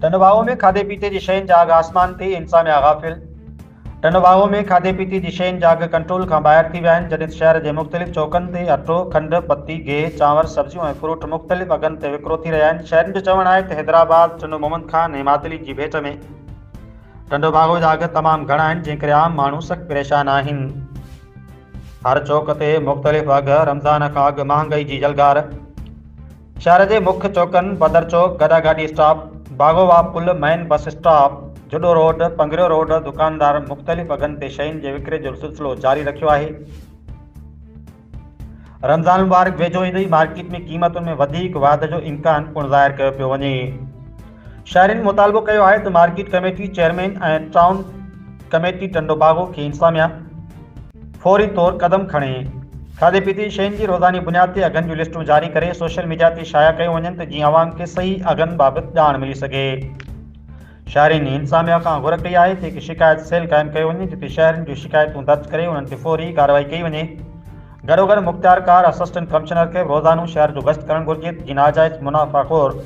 ٽنڊوباهو ۾ کاڌي پيتي جي شين جا اگهه آسمان تي، انتظاميا غافل. ٽنڊوباهو ۾ کاڌي پيتي جي شين جا اگهه ڪنٽرول کان ٻاهر ٿي ويا آهن، جڏهن ته شهر جي مختلف چوڪن تي اٽو، کنڊ، پتي، گيهه، چانور، سبزيون ۽ فروٽ مختلف اگهن تي وڪرو ٿي رهيا آهن. شهرين جو چوڻ آهي ته حيدرآباد، ٽنڊو محمد خان ۽ ماتلي جي ڀيٽ ۾ ٽنڊوباهو جا اگهه تمام گهڻا آهن، جنهن ڪري عام ماڻهو سخت پريشان آهن. هر چوڪ تي مختلف اگهه، رمضان کان اڳ مهانگائي جي يلغار. شهر جي مک چوڪن بدر چوڪ، گڏا گاڏي اسٽاپ، باغووا پل، main bus stop, Jhuddo road, Pangrio road دڪاندارن مختلف اگهن تي شين جي وڪري جو سلسلو جاري رکيو آهي. رمضان المبارڪ ويجهو ايندي ئي مارڪيٽ ۾ قيمتن ۾ وڌيڪ واڌ جو امڪان پڻ ظاهر ڪيو پيو وڃي. شهرين مطالبو ڪيو آهي ته market committee chairman ۽ town committee Tando Bago کي انتظاميا فوري طور قدم کڻي کاڌي پيتي جي شين جي روزاني بنياد تي اگهن جون لسٽون جاري ڪري سوشل ميڊيا تي شايع ڪيون وڃن ته جيئن عوام کي صحيح اگهن بابت ڄاڻ ملي سگهي. شهرين انتظاميا کان گهر ڪئي آهي ته هڪ شڪايت سيل قائم ڪيو وڃي جتي شهرين جون شڪايتون درج ڪري انهن تي فوري ڪارروائي ڪئي وڃي. گڏوگڏ مختيارڪار اسسٽنٽ ڪمشنر کي به روزانو شهر جو گشت ڪرڻ گهرجي ته جيئن ناجائز منافع خور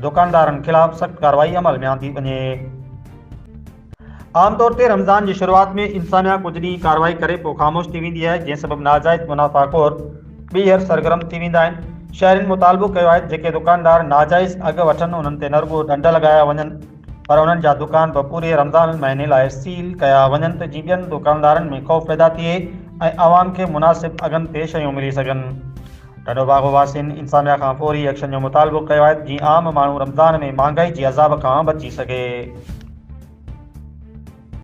دڪاندارن خلاف سخت ڪارروائي عمل ۾ آندي وڃي. عام طور تي رمضان جي شروعات ۾ انتظاميا ڪجهه ڏينهن ڪارروائي ڪري پوء خاموش ٿي ويندي آهي، جنهن سبب ناجائز منافع خور ٻيهر سرگرم ٿي ويندا آهن. شهرين مطالبو ڪيو آهي ته جيڪي دڪاندار ناجائز اگهه وٺن انهن تي نه رڳو ڏنڊ لڳايا وڃن پر انهن جا دڪان به پوري رمضان المهيني لاء سيل ڪيا وڃن ته جيئن ٻين دڪاندارن ۾ خوف پيدا ٿئي ۽ عوام کي مناسب اگهن تي شيون ملي سگهن. ٽنڊوباگو واسين انتظاميا کان فوري ايڪشن جو مطالبو ڪيو آهي ته جيئن عام ماڻهو رمضان ۾ مهانگائي جي عذاب کان بچي سگهي.